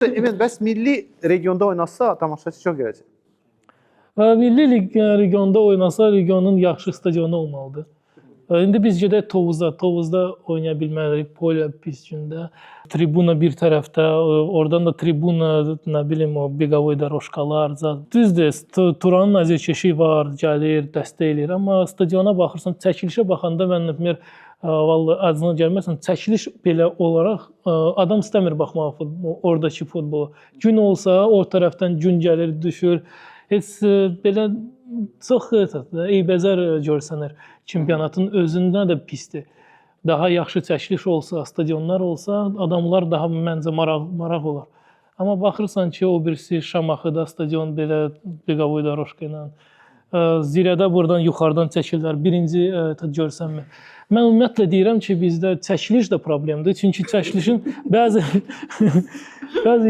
Emin, bəs milli regionda oynasa tamaşaçı çox gələcək. Milli regionda oynasa regionun yaxşı stadionu olmalıdır. İndi biz gedək Tovuzda, Tovuzda oynaya bilmərik, polya pis gündə. Tribuna bir tərəfdə, oradan da tribuna, nə bilim o beqavoy doroşkalar, zat. Düzdür, Turanın azərkeşi var, gəlir, dəstək eləyir, amma stadiona baxırsan, çəkilişə baxanda mən например, vallahi acına gəlməsən, çəkiliş belə olaraq adam istəmir baxmağa futbol, oradakı futbola. Gün olsa o tərəfdən gün gəlir, düşür. Heç belə çox eybəcər görsənir. Çempionatın özündə də pisdir. Daha yaxşı çəkiliş olsa, stadionlar olsa, adamlar daha məncə maraq olar. Amma baxırsan ki, o birisi Şamaxıda stadion belə beqavoy doroşka ilə, Zirədə buradan yuxarıdan çəkirlər. Birinci görsənmir. Mən ümumiyyətlə deyirəm ki, bizdə çəkiliş də problemdir. Çünki çəkilişin bəzi bəzi